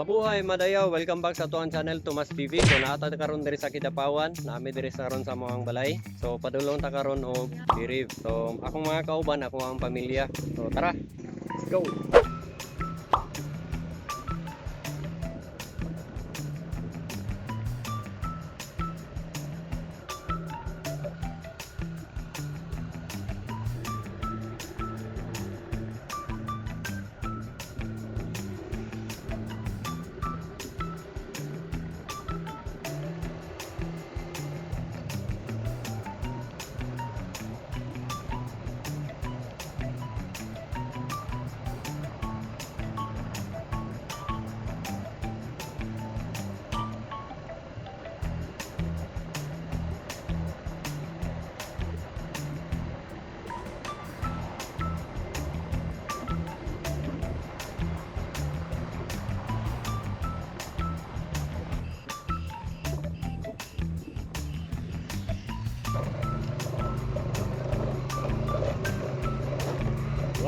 Mabuhay madayaw, welcome back sa atuang channel, Tomas TV. So naa ta karon diri sa Kidapawan, naa mi diri sa karon sa among balay. So padulong ta karon og Lirib. So akong mga kauban, ako ang pamilya. So tara, let's go.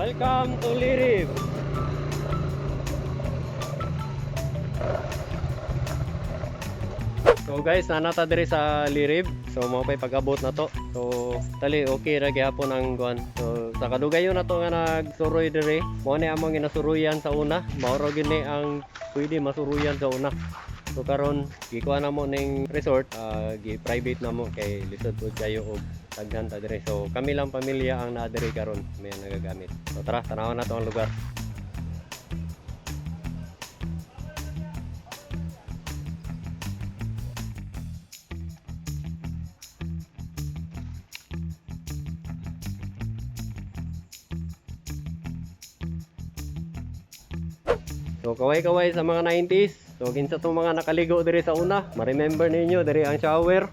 Welcome to Lirib. So guys, naa na ta diri sa Lirib. So mao pay pag-abot na to. So tali okay ra gihapon ang kuan. So sa kadugayon na to nga nagsuroy diri, mao ni among ginasuruyan sa una. Mao ra gyud ni ang pwede masuruyan sa una. So karon gikuha na mo ning resort, gi private na mo kay lisod pud kayo og daghan ta diri. So kami lang pamilya ang naa diri karon, may nagagamit. So tara, tanawon na to ang lugar. So kaway-kaway sa mga 90s. So kinsa tong mga nakaligo diri sa una, ma-remember ninyo diri ang shower.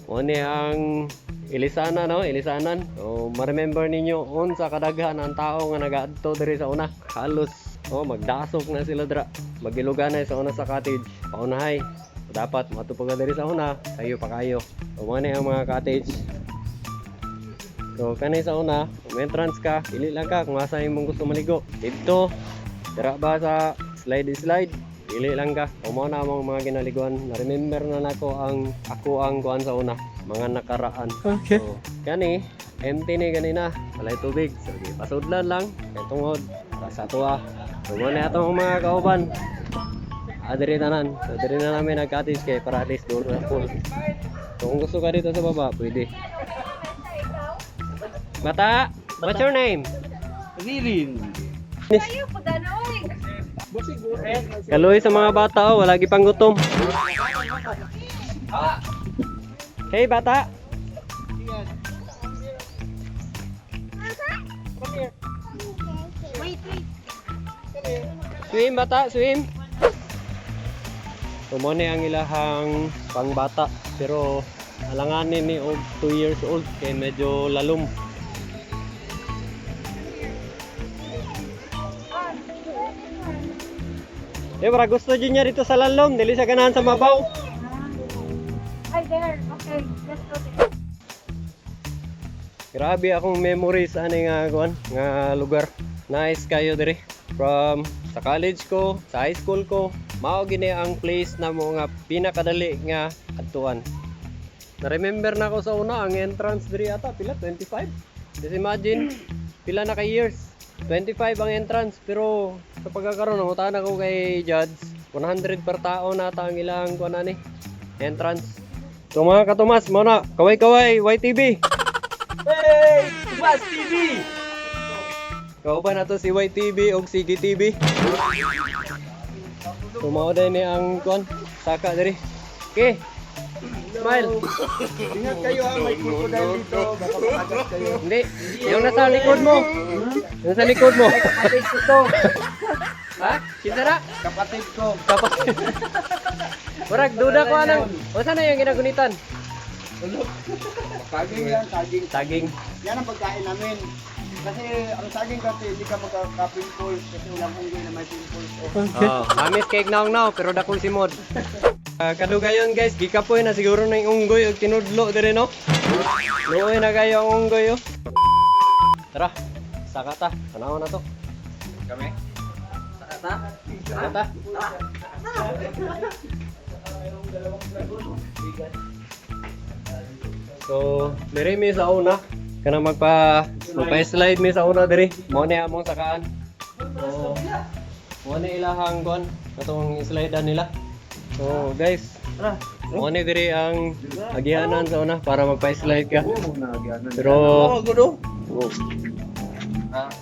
Mao ni ang Ilisana, no, Ilisanan. So ma-remember ninyo unsa kadaghan ang tao nga nagaadto diri sa una. Halos oh magdasok na sila dra. Magiluganay sa una sa cottage. Paunahay. So, dapat matupag ka diri sa una, sayo pa kayo. So mao ni ang mga cottage. So kani sa una, kung entrance ka, pili lang ka kung asa imong gusto maligo. Dito, dira ba sa slide slide, pili lang ka. O mao na among mga ginaliguan. Na-remember na nako ang ako ang kuan sa una, mga nakaraan. Okay. So, kani, empty ni ganina, walay tubig. So, di pasudlan lang, kay tungod sa tuwa. So, mao na atong mga kauban. Adiri tanan. So, diri na namin nag-cottage kay para at least doon na pool. So, kung gusto ka dito sa baba, pwede. Bata, what's your name? Ririn. Kayo po danoy. Kaloy sa mga bata, oh, wala pang gutom. Hey bata. Wait, wait. Swim bata, swim. So mo ni ang ilahang pangbata pero alanganin ni og 2 years old kay medyo lalom. Eh, para gusto dyan niya dito sa lalom, dili siya ganahan sa mabaw. Hi there. Okay, let's go there. Grabe akong memories ani nga kuan nga lugar. Nice kayo diri. From sa college ko, sa high school ko, mao gini ang place na mo nga pinakadali nga adtuan. Na-remember na ako sa una ang entrance diri ata pila 25. Just imagine pila na ka years. 25 ang entrance pero sa pagkakaroon nangutana ko kay judge 100 per tao na ata ang ilang kuan ani entrance. So mga katumas, mao na kaway-kaway YTV. Hey! Tumas TV! Kauban na to si YTV og Sige TV. Tumao din ni ang kuan, saka diri. Okay. Smile. Ingat kayo ha, may crocodile dito. Baka makagat kayo. Hindi, yung nasa likod mo. Yung sa likod mo. Kapatid ko to. Ha? Kinsa na? Kapatid ko. Kapatid. Murag duda ko anang. Unsa na yung ginagunitan? Saging yan, saging. Saging. Yan ang pagkain namin. Kasi ang saging kasi hindi ka magkaka-pimples kasi walang unggoy na may pimples. Oh, amis kay naong naw pero dakol si Mod. Kadugayon guys, gikapoy na siguro na yung unggoy og tinudlo dire no. Luoy na kayo ang unggoy oh. Tara, saka ta. Tanaw na to. Kami? Tata. So, diri mi sa una. Kana magpa slide mi sa una diri. Mo ni among sakaan. So, mo ni ilahang kon katong slide nila. So, guys, mo ni diri ang agihanan sa una para magpa-slide ka. Pero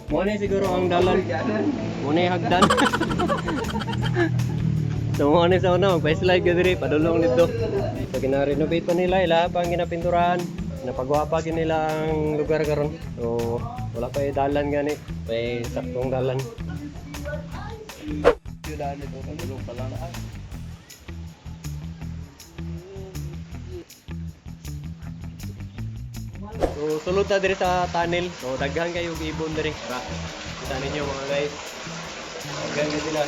mo ni siguro ang dalan. Mo ni hagdan. So mo ni sa una magpa-slide ka diri padulong dito. So gina-renovate pa nila ila pa ang ginapinturahan. Napagwapa gid nila ang lugar karon. So wala pa dalan gani. May saktong dalan. So sulod ta diri sa tunnel. So daghan kayo og ibon diri. Tara. Kita ninyo, mga guys. Daghan kayo sila.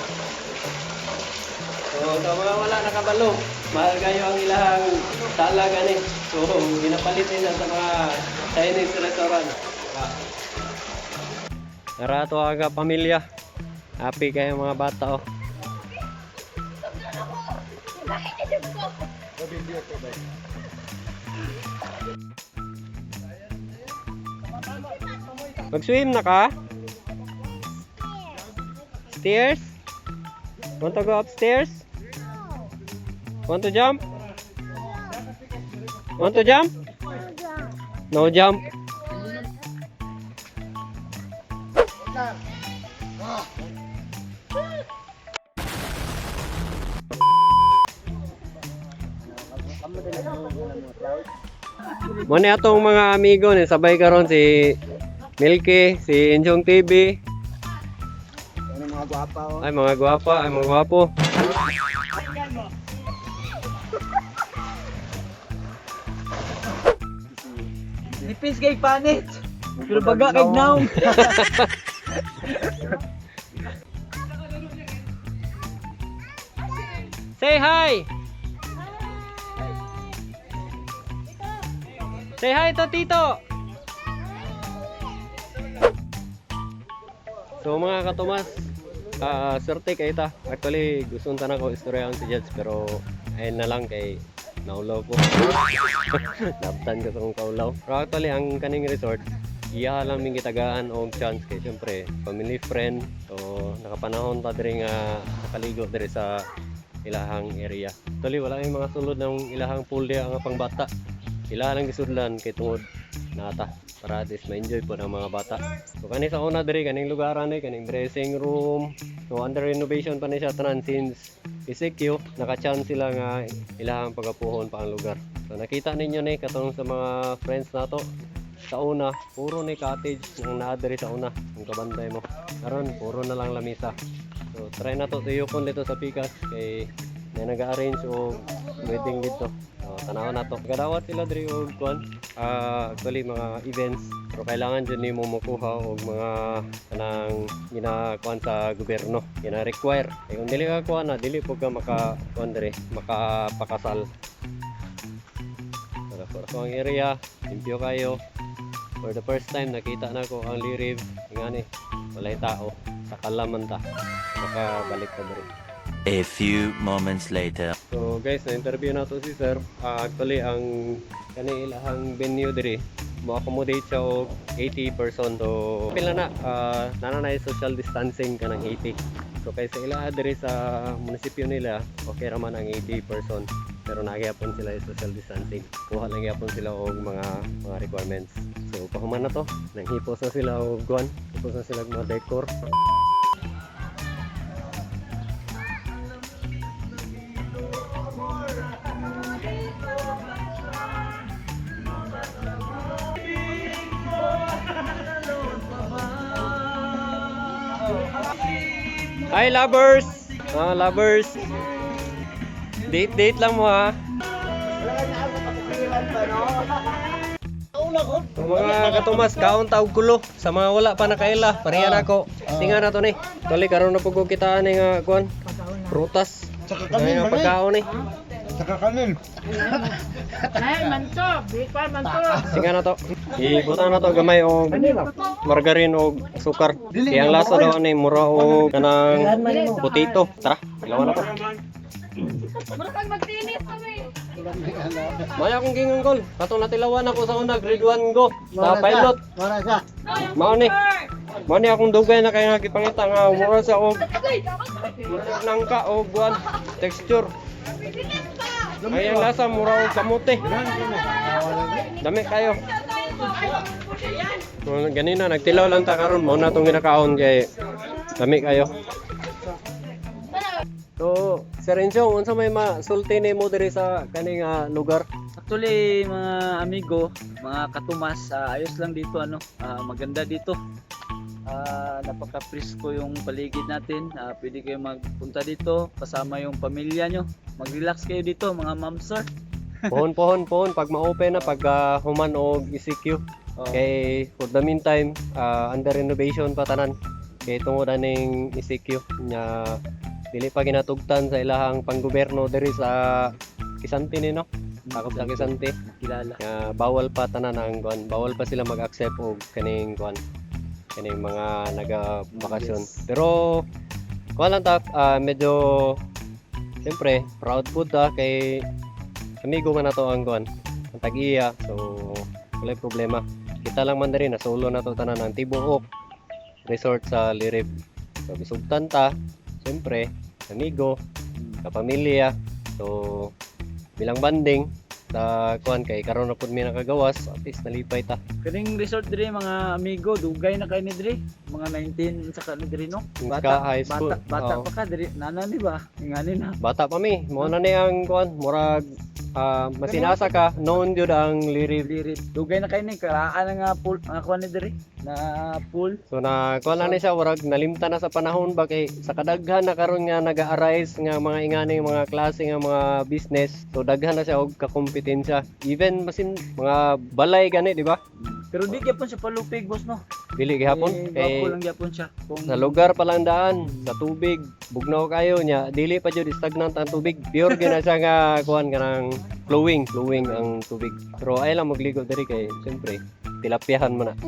So sa mga wala nakabalo, mahal kayo ang ilahang sala gani. So ginapalit nila sa mga Chinese restaurant. Tara. Tara to aga pamilya. Happy kayo mga bata oh. Mag-swim na ka? Stairs? Want to go upstairs? Want to jump? Want to jump? No jump. Mo ni atong mga amigo ni sabay karon si Milky, si Injong TV. Ano mga gwapa oh. Ay, mga gwapa, ay, mga gwapo. Nipis kay panit. Pero baga kay naong. Say hi! Say hi to Tito! So mga katomas, swerte kay ta. Actually, gusto ta na ko istoryahan si Judge pero ayun na lang kay naulaw ko. Naptan ko sa akong kaulaw. Pero actually, ang kaning resort, iya lang ming gitagaan og chance kay syempre family friend. So nakapanahon ta diri nga nakaligo diri sa ilahang area. Actually, wala yung mga sulod ng ilahang pool diha nga pangbata. Ila lang gisudlan kay tungod nata para at least ma-enjoy po ng mga bata. So kani sa una diri kaning lugaran ni kaning dressing room. So under renovation pa ni siya tanan since ECQ naka-chance sila nga ilahang pagapuhon pa ang lugar. So nakita ninyo ni katong sa mga friends nato sa una, puro ni cottage ang naa diri sa una, ang kabantay mo. Karon puro na lang lamisa. So try na to tuyokon dito sa Pikas kay may nag-arrange og wedding dito. So, tanawan na to. Gadawat sila diri og kuan. Actually mga events pero kailangan jud nimo mokuha og mga kanang ginakuan sa gobyerno, gina-require. Kay kung dili ka kuha na, dili pud ka maka kuan diri, makapakasal. So, ang area, limpyo kayo. For the first time nakita na ko ang Liriv. Ngani, walay tao. Sa kalaman ta. Makabalik ta diri. A few moments later. So guys, na-interview na to si sir. Actually, ang kani ilahang venue diri mo accommodate siya og 80 person. So pila na nana na social distancing kanang 80. So kay sa ilaha diri sa munisipyo nila, okay ra man ang 80 person. Pero nagyapon sila yung social distancing. Kuha lang gyapon sila og mga requirements. So pahuman na to. Nanghipos na sila og kuan. Hipos na sila og mga decor. Hi, lovers! Mga lovers! Date date lang mo ha. Wala na ako kapukilan pa no. So, mga katumas, kaon ta og kulo sa mga wala pa nakaila. Pareha na ako. Tinga na to ni. Tali karon na pud ko kitaan ni nga kuan. Prutas. Tsaka Kami kami, pagkaon ni. Saka kanin. Ay, manto. Bikwan, manto. Sige na to. Ibutang na to gamay og margarine og sukar. Kaya ang lasa daw ani mura og kanang potato. Tara, ilawan na to. Mura kang magtinis kami. Maya akong gingon kol. Katong natilawan ako sa una grade 1 go sa pilot. Mara siya. Mao ni. Mao ni akong dugay na kay nga gipangita nga mura sa og mura og nangka og kuan texture. Ay ang lasa mura og kamote. Dami kayo. Well, ganina nagtilaw lang ta karon mao na tong ginakaon kay dami kayo. So, Sir Enzo, unsa may masulti nimo diri sa kaning lugar? Actually, mga amigo, mga katumas, ayos lang dito ano, maganda dito. Napaka-presko yung paligid natin. Pwede kayo magpunta dito kasama yung pamilya nyo. Mag-relax kayo dito, mga ma'am sir. Pohon pohon pohon pag ma-open na pag human og ECQ. Oh, Kay for the meantime, under renovation pa tanan. Kay tungod aning ECQ nya dili pa ginatugtan sa ilahang panggobyerno diri sa Kisanti ni no. Sakop sa Kisanti. Kilala. Nga bawal pa tanan ang kuan, bawal pa sila mag-accept og kaning kuan kaning mga naga-bakasyon. Yes. Pero kuan lang ta, medyo siyempre proud pud ta kay amigo man nato ang kuan, ang tag-iya. So walay problema. Kita lang man diri na solo na to tanan ang tibuok resort sa Lirib. So bisugtan ta, siyempre amigo, kapamilya. So bilang banding sa kuan kay karon na pud mi nakagawas, at least nalipay ta. Kaning resort diri mga amigo, dugay na kayo ni diri. Mga 19 sa ni diri no. Ka high school. Bata, bata Oo. pa ka diri. Nana ni ba? Ingani na. Bata pa mi, mo na ni ang kuan, murag masinasa ka, known jud ang Lirib. Diri dugay na kayo ni karaan na nga pool, ang kuan ni diri na pool. So na kuan lang ni siya murag nalimta na sa panahon ba kay sa kadaghan na karon nga naga-arise nga mga ingani mga klase nga mga business. So daghan na siya og kakompetensya. Even masin mga balay gani, di ba? Pero di gyapon siya palupig, boss no. Dili gihapon Eh, kay gwapo lang gyapon siya. Kung sa lugar pa lang daan, sa tubig, bugnaw kayo niya, dili pa jud stagnant ang tubig. Pure gyud na siya nga kuan kanang flowing, flowing ang tubig. Pero ay lang magligo diri kay siyempre tilapyahan mo na.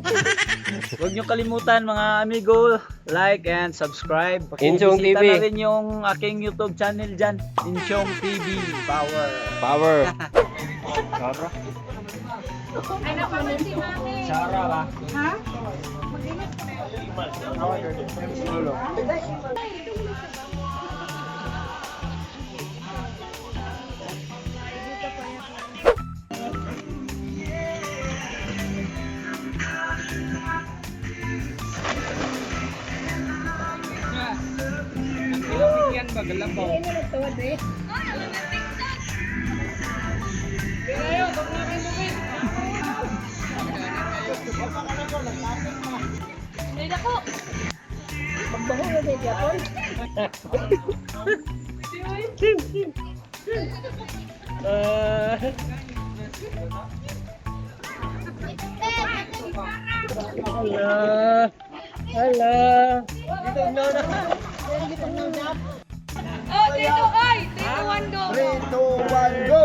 Huwag niyo kalimutan mga amigo, like and subscribe. Insyong Pakibisita TV. na rin yung aking YouTube channel dyan, Insyong TV Power. Power. Ay, napaman si mami. Sara ba? Ha? Hindi na ko. Hala. Hala. Oh, dito ay! 3, 2, 1, go! 3, 2, 1, go!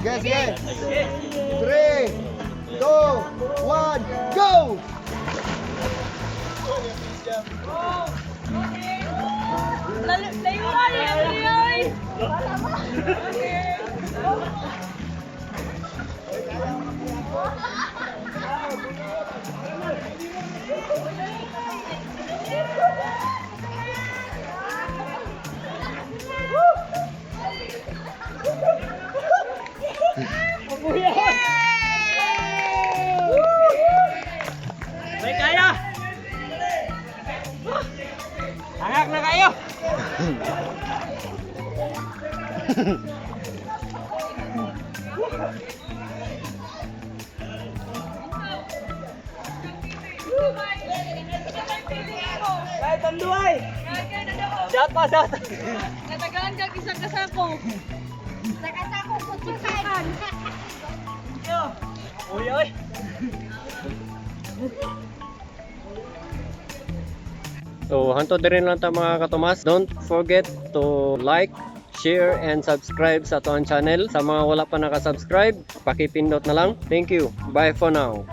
Yes, yes. 3, 2, 1, go! Layo ay! Layo ay! May kaya! Hangak na kayo! Ay, tanduay! Shot pa, shot. Natagaan kag isang kasako. Nakasako kutsukan. Uy, uy! So hantod diri lang ta, mga katomas. Don't forget to like, share and subscribe sa atoang channel. Sa mga wala pa naka-subscribe, pakipindot na lang. Thank you. Bye for now.